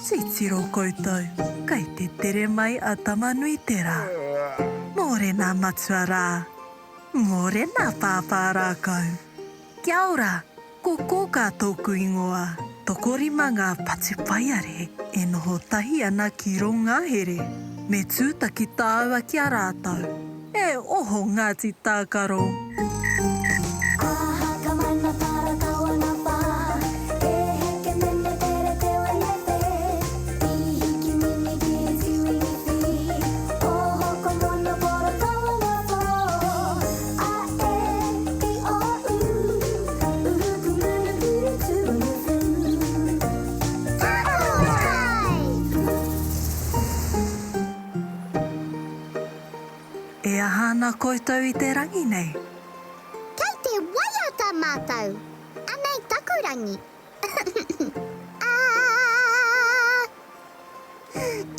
Titiro koutou, kei te tere mai a Tamanuiterā. Mōrena matua rā! Mōrena pāpā rākau! Kia ora! Ko Kōkā tōku ingoa. Tokorima ngā patupaiarehe e noho tahi ana ki rō ngahere. Me tūtaki tāua ki a rātou. E oho Ngāti Tākaro! E aha ana koutou i te rangi nei? Kei te waiata mātou! Anei taku rangi. A E U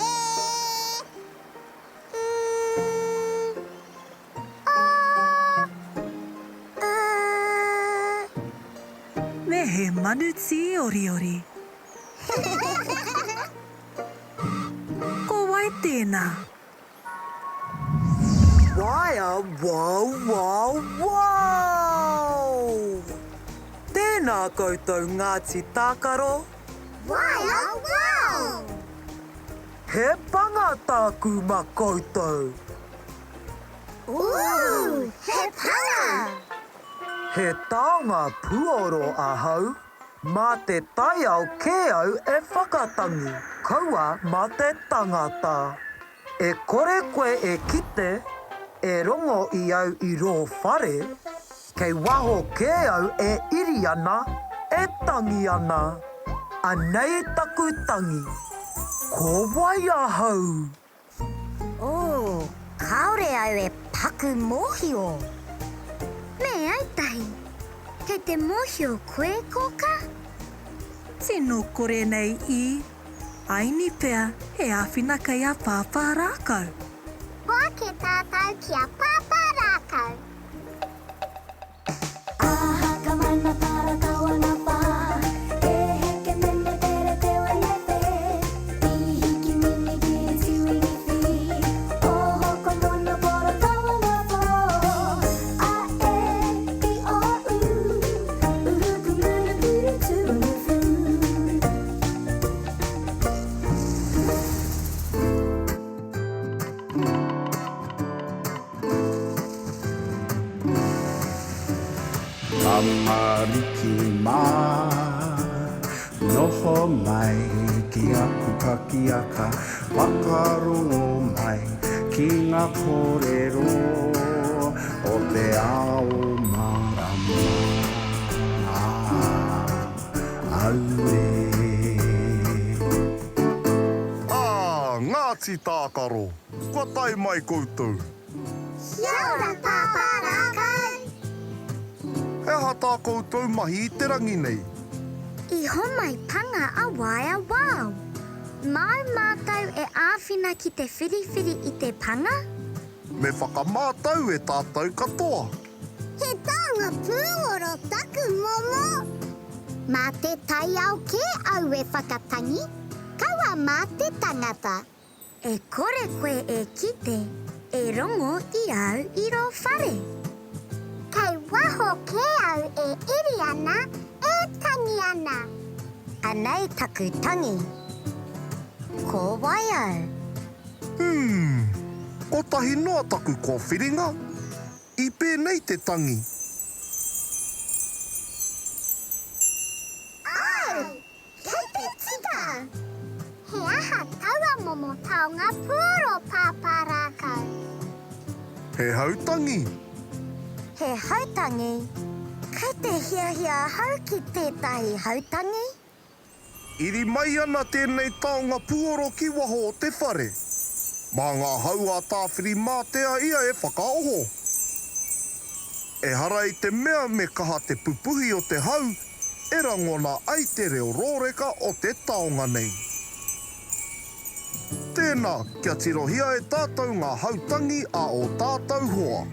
Me he manu tīoriori. Ko wai tēnā? Waea wow wow wow! Tēnā koutou Ngāti Tākaro! Waea wow! He panga tāku ma koutou! Ooh, he panga! He taonga puoro ahau, mā te taiao kē au e whakatangi, kaua mā te tangata. E kore koe e kite, e rongo i au i rō whare, kei waho kē au e iri ana, e tangi ana. Anei taku tangi. Ko wai ahau? Ooh, kāore au e paku mōhio. Me autahi. Kei te mōhio koe, Kōkā? Tino kore nei i. Aini pea he āwhina kei a Pāpā Rākau. Hoake tātou ki a Pāpā Rākau. Tamariki mā, noho mai ki aku pakiaka, whakarongo mai ki ngā kōrero o te ao mārama. Auē. Ā, Ngāti Tākaro, kua tae mai koutou. Kia ora Pāpā Rākau! He aha tā koutou mahi i te rangi nei? I homai panga a Waea Wow! Māu mātou e āwhina ki te whiriwhiri i te panga? Me whakamātau e tātou katoa. He taonga pūoro taku momo! Mā te taiao kē au e whakatangi, kaua mā te tangata. E kore koe e kite, e rongo i au i rō whare. Kei waho kē au e iri ana, e tangi ana. Anei taku tangi. Ko wai au? Umm, kotahi noa taku kōwhiringa. I pēnei te tangi. Āe! Kei te tika! He aha taua momo taonga puoro pāpā rākau? He hautangi. He hautangi? Kei te hiahia ahau ki tētahi hautangi? Iri mai ana tēnei taonga puoro ki waho o te whare. Mā ngā hau a Tāwhirimātea ia e whakaoho. Ehara i te mea me kaha te pupuhi o te hau e rangona ai te reo rōreka o te taonga nei. Tēnā, kia tirohia e tātou ngā hautangi a ō tātou hoa.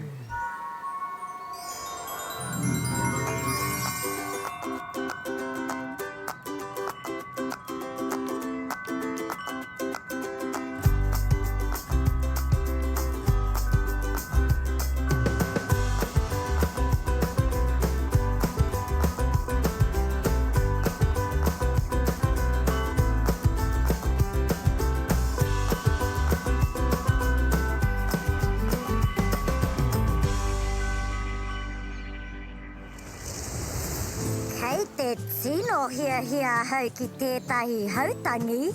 tino hiahia ahau ki tētahi hautangi.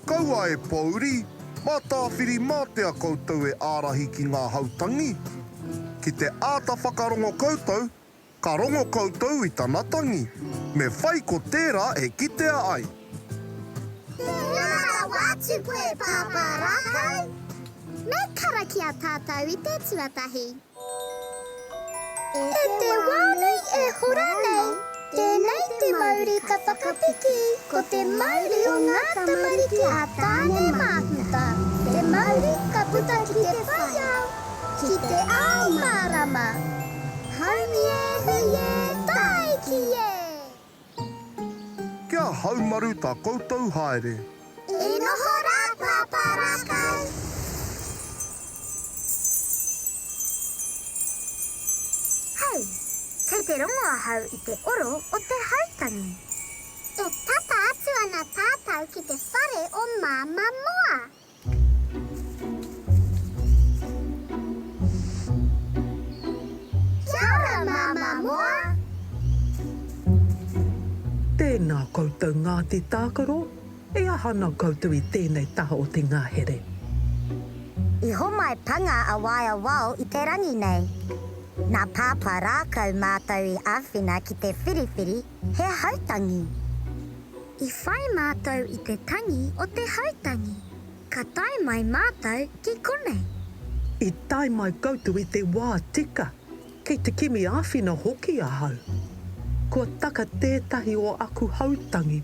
Kaua e pōuri, mā Tāwhirimātea koutou e ārahi ki ngā hautangi. Ki te āta whakarongo koutou, ka rongo koutou i tana tangi. Me whai ko tērā e kitea ai. Tēnā rawa atu koe Pāpā Rākau. Me karakia tātou i te tuatahi. E te wā nei e hora nei, tēnei te mauri ka whakapiki, ko te mauri o ngā tamariki a Tāne Māhuta, te mauri ka puta ki te whai ao, ki te ao mārama. Haumi e, hui e, tāiki e! Kia haumaru tā koutou haere. I noho rā Pāpā Rākau. Hei, kei te rongo ahau i te oro o te hautangi. E tata atu ana tātou ki te whare o Māmā Moa. Kia ora Māmā Moa! Tēnā koutou Ngāti Tākaro, e aha ana koutou i tēnei taha o te ngahere? I homai panga a Waea Wao i te rangi nei. Nā Pāpā Rākau mātou i āwhina ki te whiriwhiri he hautangi. I whai mātou i te tangi o te hautangi, ka tae mai mātou ki konei. I tae mai koutou i te wā tika, kei te kimi āwhina hoki ahau. Kua taka tētahi o aku hautangi,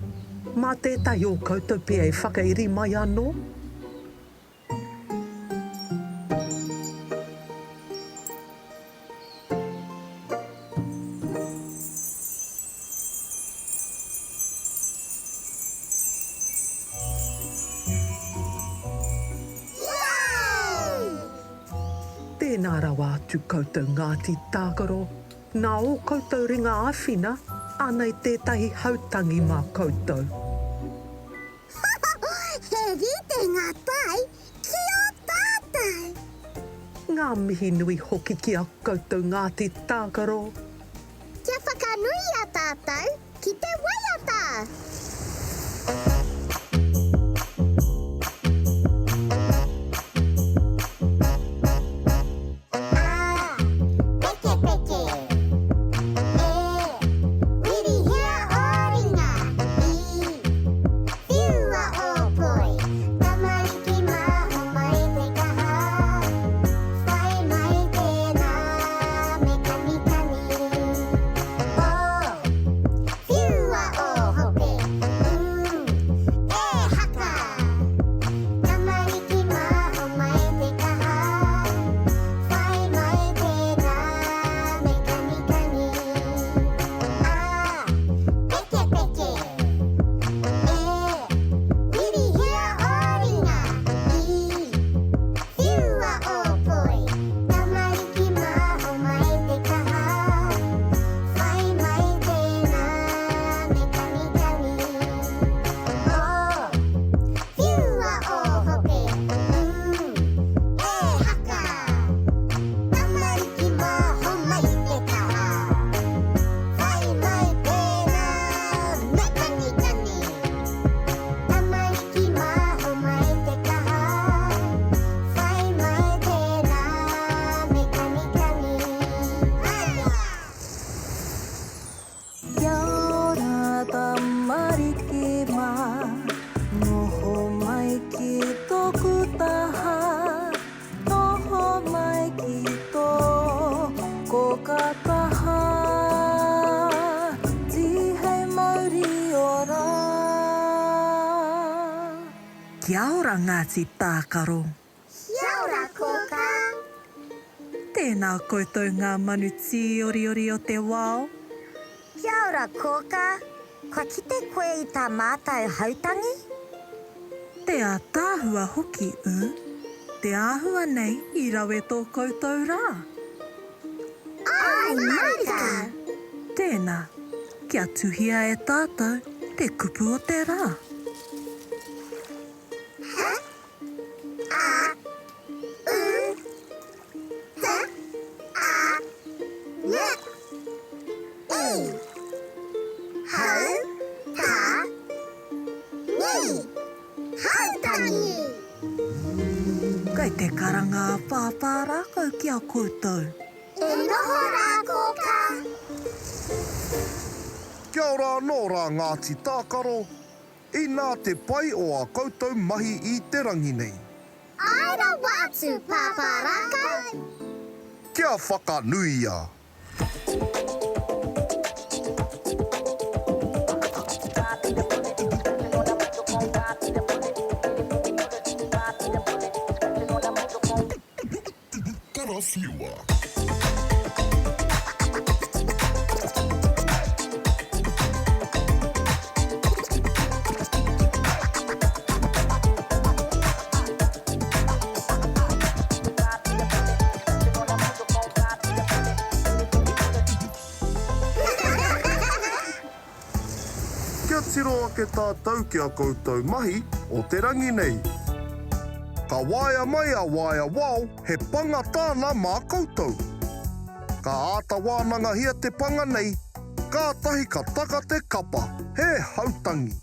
mā tētahi o koutou pea e whakairi mai anō? Tēnā rawa atu koutou Ngāti Tākaro, nā ō koutou ringa āwhina, anei tētahi hautangi mā koutou. He rite ngā tae ki ō tātou. Ngā mihi nui hoki ki a koutou Ngāti Tākaro. Kia whakanuia tātou ki te waiata! A, pekepeke. E, whirihia ō ringa. I, whiua ō poi. Tamariki mā, homai te kaha. Whai mai tēnā, me kanikani. O, whiua ō hope. U, e haka. Tamariki mā, homai te kaha. Whai mai tēnā, me kanikani. A, pekepeke. E, whirihia ō ringa. I, whiua ō poi. Tamariki mā, homai te kaha. Whai mai tēnā, me kanikani. O, Whiua ō hope, ū, e haka! Tamariki mā homai te kaha. Whai mai tērā, me kanikani. Tamariki mā homai te kaha. Whai mai tērā, me kanikani. Kia ora tamariki mā, noho mai ki tōku taha, noho mai ki tō kōka taha, tīhei mauri ora. Kia ora Ngāti Tākaro. Kia ora kōkā. Tēnā koutou ngā manu tīoriori o te wao. Kia ora kōkā. Kua kite koe i tā mātou hautangi? Te ātaahua hoki, ū. Te āhua nei i rawe tō koutou rā. Āe marika! Tēnā, kia tuhia e tātou te kupu o te rā. H, A, U, T, A, N, I. Hau. Tangi! Hautangi! Kei te karanga a Pāpā rākau ki a koutou. E noho rā Kōkā! Kia ora anō rā Ngāti Tākaro, inā te pai o ā koutou mahi i te rangi nei. Āe rawa atu Pāpā Rākau! Kia whakanuia! Karawhiua! Kia tiro ake tātou ki a koutou mahi o te rangi nei. Ka waea mai a Waea Wao he panga tāna mā koutou. Ka āta wānangahia te panga nei, kātahi ka taka te kapa, he hautangi.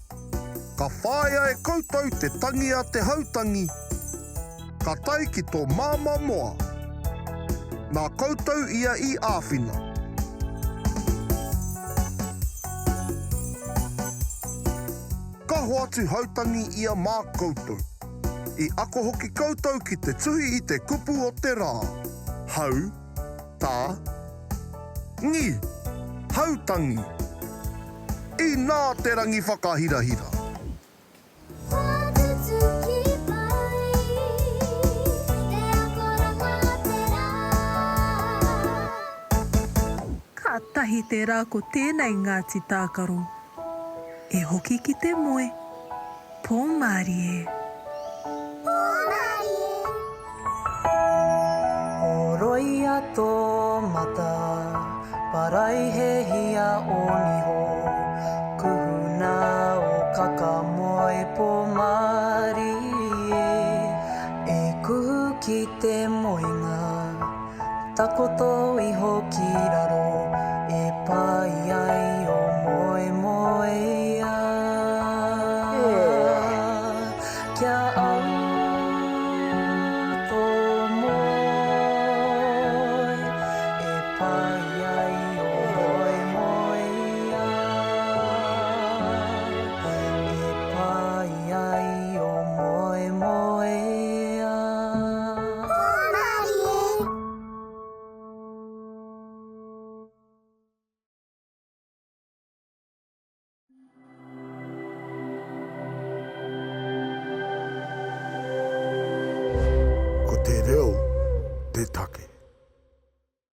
Ka whāia e koutou te tangi a te hautangi, ka tae ki tō māmā moa. Nā koutou ia i āwhina. Ka hoatu hautangi ia mā koutou. I ako hoki koutou ki te tuhi i te kupu o te rā, hau, ta, ngi, hautangi. Inā te rangi whakahirahira! Kua tutuki mai te akoranga o te rā. Kātahi te rā ko tēnei Ngāti Tākaro. E hoki ki te moe. Pō mārie. Pō mārie. Horoia tō mata, paraihehia ō niho, kuhuna ō kaka moe pō mārie, e kuhu ki te moenga, takoto iho ki raro, e pai ai ō moemoeā. Kia au tō moe e pai ai ō moemoeā, e pai ai ō moemoeā. Hōmarie! Ko te reo te take.